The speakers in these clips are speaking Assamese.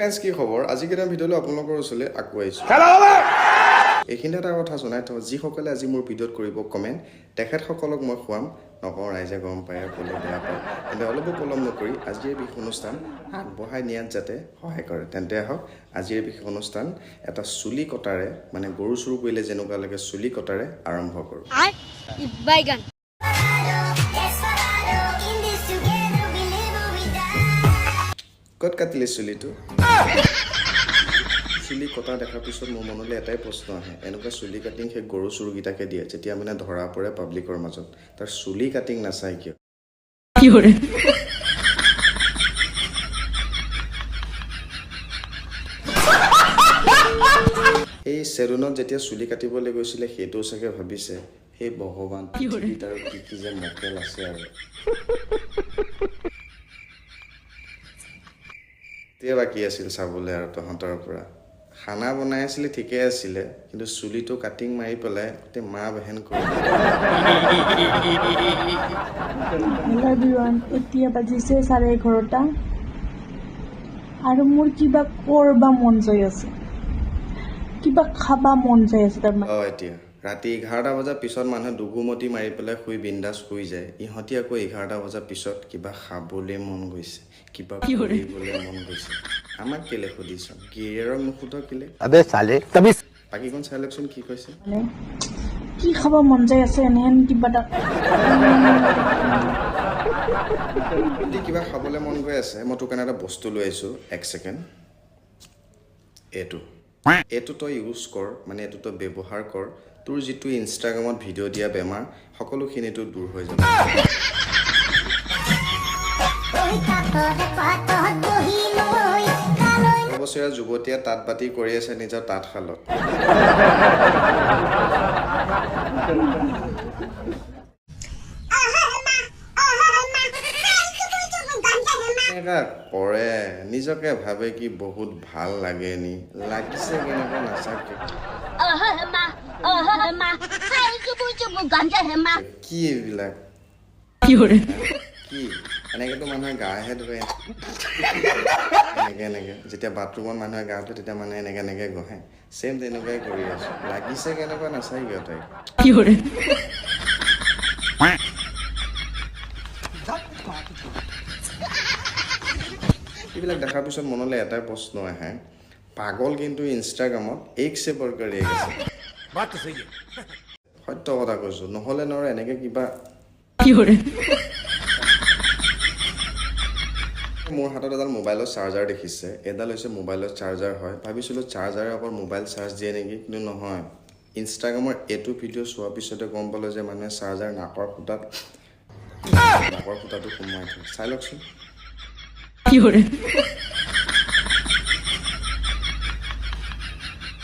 ফ্ৰেণ্ডছ, কি খবৰ? আজি কেইটা ভিডিঅ'লৈ আপোনালোকৰ ওচৰলৈ আকৌ আহিছোঁ। এইখিনিতে এটা কথা জনাই থওঁ, যিসকলে আজি মোৰ ভিডিঅ'ত কৰিব কমেণ্ট, তেখেতসকলক মই খুৱাম নকওঁ, ৰাইজে গম পায় আৰু ক'লে বেয়া পায়। তেন্তে অলপো পলম নকৰি আজিৰ বিশেষ অনুষ্ঠান আগবঢ়াই নিয়াত যাতে সহায় কৰে, তেন্তে আহক আজিৰ বিশেষ অনুষ্ঠান এটা চুলি কটাৰে, মানে গৰু চুৰ কৰিলে যেনেকুৱা লাগে চুলি কটাৰে আৰম্ভ কৰোঁ। বাইগান। ক'ত কাটিলে চুলিটো? চুলি কটা দেখাৰ পিছত মোৰ মনলৈ এটাই প্ৰশ্ন আহে, এনেকুৱা চুলি কাটিং সেই গৰু চুৰকেইটাকে দিয়ে যেতিয়া মানে ধৰা পৰে পাব্লিকৰ মাজত, তাৰ চুলি কাটিং নাচায় কিয়? এই চেলুনত যেতিয়া চুলি কাটিবলৈ গৈছিলে সেইটোও চাগে ভাবিছে, সেই ভগৱান পৃথিৱীত আৰু কি কি যে মকেল আছে আৰু। এতিয়া বাকী আছিল চাবলৈ আৰু তহঁতৰ পৰা। খানা বনাই আছিলে ঠিকে আছিলে, কিন্তু চুলিটো কাটিং মাৰি পেলাই গোটেই মা বেহেন কৰি। হেল্ল' এভৰিৱান, এতিয়া বাজিছে 11:30 আৰু মোৰ কিবা কৰবা মন যাই আছে, কিবা খাবা মন যাই আছে তাৰমানে। এতিয়া ৰাতি 11টা বজাৰ পিছত মানুহে দুঘুমতি মাৰি পেলাই শুই বিন্দাছ শুই যায়, ইহঁতি আকৌ 11টা বজাৰ পিছত কিবা খাবলৈ মন গৈছে, কিবা কৰিবলৈ মন গৈছে। আমাক কেলে সুধিছ? গিৰিয়েৰক নুসুধ কেলে? আবে চালে তবি। বাকীকণ চাই লওকচোন কি কৈছে। মানে কি খাব মন যাই আছে এনেহেন কিবা এটা। যদি কিবা খাবলৈ মন গৈ আছে, মই তোৰ কাৰণে এটা বস্তু লৈ আহিছোঁ, এক ছেকেণ্ড। এইটো তই ইউজ কৰ, মানে এইটো তই ব্যৱহাৰ কৰ, তোৰ যিটো ইনষ্টাগ্ৰামত ভিডিঅ' দিয়া বেমাৰ সকলোখিনিতো দূৰ হৈ যাব। বছৰীয়া যুৱতীয়ে তাঁত বাতি কৰি আছে নিজৰ তাঁতশালত। এনেকা কৰে, নিজকে ভাবে কি বহুত ভাল লাগে নি, লাগিছে কেনেকুৱা নাচাকে। কি এইবিলাক কি? এনেকেতো মানুহে গাহে ধুৱে, এনেকে এনেকে যেতিয়া বাথৰুমত মানুহে গা ধুৱে তেতিয়া মানুহে এনেকে এনেকে ঘঁহে, ছেম তেনেকুৱাই কৰি আছো। লাগিছে কেনেকুৱা নাচাই কিয় তাইক? এইবিলাক দেখাৰ পিছত মনলৈ এটাই প্ৰশ্ন আহে, পাগল কিন্তু ইনষ্টাগ্ৰামত এক চে বৰকাৰ এক আছে। সত্য কথা কৈছো, নহ'লে নোৱাৰো এনেকে কিবা। মোৰ হাতত এডাল মোবাইলৰ চাৰ্জাৰ দেখিছে, এডাল হৈছে মোবাইলৰ চাৰ্জাৰ হয়। ভাবিছিলোঁ চাৰ্জাৰে অকল মোবাইল চাৰ্জ দিয়ে নেকি, কিন্তু নহয়। ইনষ্টাগ্ৰামৰ এইটো ভিডিঅ' চোৱাৰ পিছতে গম পালোঁ যে মানুহে চাৰ্জাৰ নাকৰ ফুটাটো সোমোৱাই থয়। চাই লওকচোন।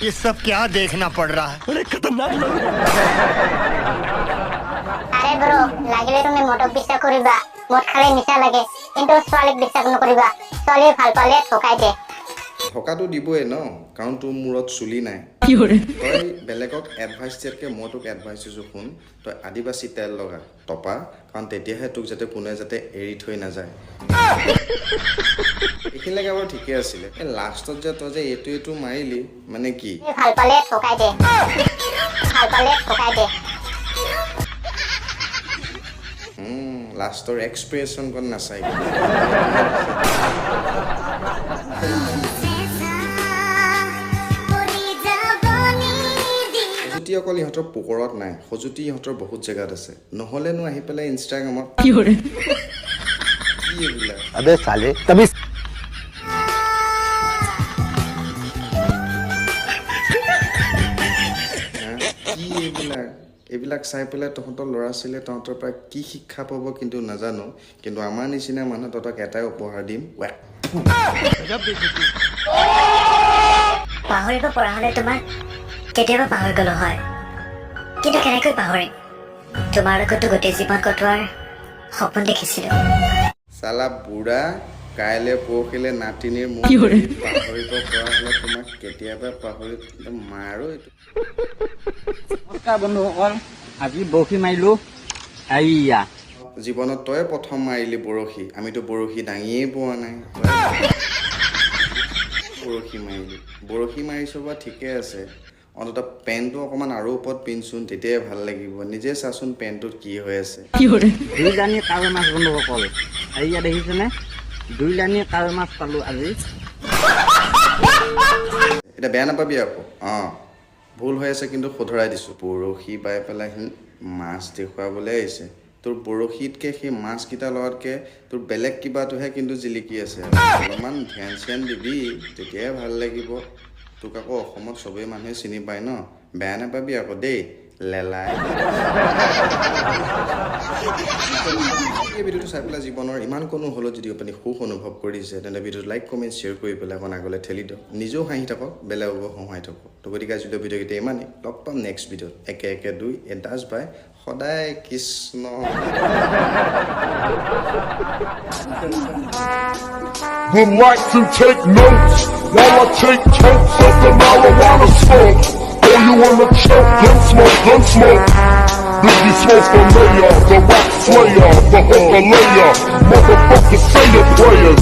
ये सब क्या देखना पड़ रहा है? अरे खतरनाक लोग। আৰে ব্ৰ, লাগিলে তুমি মদক বিশ্বাস কৰিবা, মদ খালে নিচা লাগে, কিন্তু ছোৱালীক বিশ্বাস নকৰিবা, ছোৱালীয়ে ভাল পালে ঠকাই দিয়ে। ঠকাটো দিবই ন, কাৰণ তোৰ মূৰত চুলি নাই। তই বেলেগক এডভাইচ দিয়াতকৈ মই তোক এডভাইচ দিছোঁ, শুন, তই আদিবাসী তেল লগা টপা, কাৰণ তেতিয়াহে তোক যাতে কোনে যাতে এৰি থৈ নাযায়। এইখিনিলৈকে বাৰু ঠিকে আছিলে, এই লাষ্টত যে তই যে এইটো এইটো মাৰিলি, মানে কি? ভাল পালে ঠকাই দিয়ে, ভাল পালে ঠকাই দিয়ে। লাষ্টৰ এক্সপ্ৰেছনকণ নাচাই। খজুতি অকল ইহঁতৰ পোকৰত নাই, খজুতি ইহঁতৰ বহুত জেগাত আছে। নহ'লেনো আহি পেলাই ইনষ্টাগ্ৰামত কি এইবিলাক? আবে চালে তবি। কি এইবিলাক? এইবিলাক চাই পেলাই তহঁতৰ ল'ৰা ছোৱালীয়ে তহঁতৰ পৰা কি শিক্ষা পাব কিন্তু নাজানো, কিন্তু আমাৰ নিচিনা মানুহ তহঁতক এটাই উপহাৰ দিম। পাহৰিব পৰা হ'লে তোমাক কেতিয়াবা পাহৰি গ'লো হয়, কিন্তু কেনেকৈ পাহৰিম? তোমাৰ লগতো গোটেই জীৱন কটোৱাৰ সপোন দেখিছিলোঁ। চালা বুঢ়া, কাইলৈ পৰহিলৈ নাতিনীৰ মুখ পাহৰিব পৰা হ'লে তোমাক কেতিয়াবা পাহৰি মাৰো এইটো। নমস্কাৰ বন্ধুসকল, আজি বৰশী মাৰিলো। আইয়া জীৱনত তই প্ৰথম মাৰিলি বৰশী, আমিতো বৰশী দাঙিয়ে পোৱা নাই। বৰশী মাৰিলি? বৰশী মাৰিছ বা ঠিকে আছে, অন্ততঃ পেণ্টটো অকণমান আৰু ওপৰত পিন্ধচোন, তেতিয়াই ভাল লাগিব। নিজে চাচোন পেণ্টটোত কি হৈ আছে। 2 লানি কাৱৈ মাছ বন্ধুসকল। এইয়া দেখিছেনে? 2 লানি কাৱৈ মাছ পালোঁ আজি। এতিয়া বেয়া নাপাবি আকৌ। অঁ, ভুল হৈ আছে কিন্তু শুধৰাই দিছোঁ। বৰশী বাই পেলাই সি মাছ দেখুৱাবলৈ আহিছে। তোৰ বৰশীতকৈ, সেই মাছকেইটা লগাতকৈ তোৰ বেলেগ কিবাটোহে কিন্তু জিলিকি আছে। অলপমান ধ্যান চ্যান দিবি, তেতিয়াহে ভাল লাগিব। তোক আকৌ অসমত চবেই মানুহে চিনি পায় ন। বেয়া নাপাবি আকৌ দেই লেলাই। এই ভিডিঅ'টো চাই পেলাই জীৱনৰ ইমান কোনো হ'লেও যদি আপুনি সুখ অনুভৱ কৰিছে, তেন্তে ভিডিঅ'টো লাইক, কমেণ্ট, শ্বেয়াৰ কৰি পেলাই অকণ আগলৈ ঠেলি দিয়ক। নিজেও হাঁহি থাকক, বেলেগকো হহুৱাই থাকক। তো গতিকে আজিলৈ ভিডিঅ' কেইটা ইমানেই। লগ পাম নেক্সট ভিডিঅ'ত। একে একে দুই এ দাস বাই সদায় Krishna. Would like to take notes while I take tokes of the marijuana smoke. Oh, you wanna choke? Gun smoke, gun smoke. Biggie Smalls the mayor, the rap slayer, the hooker layer. Motherfucker, say your prayers.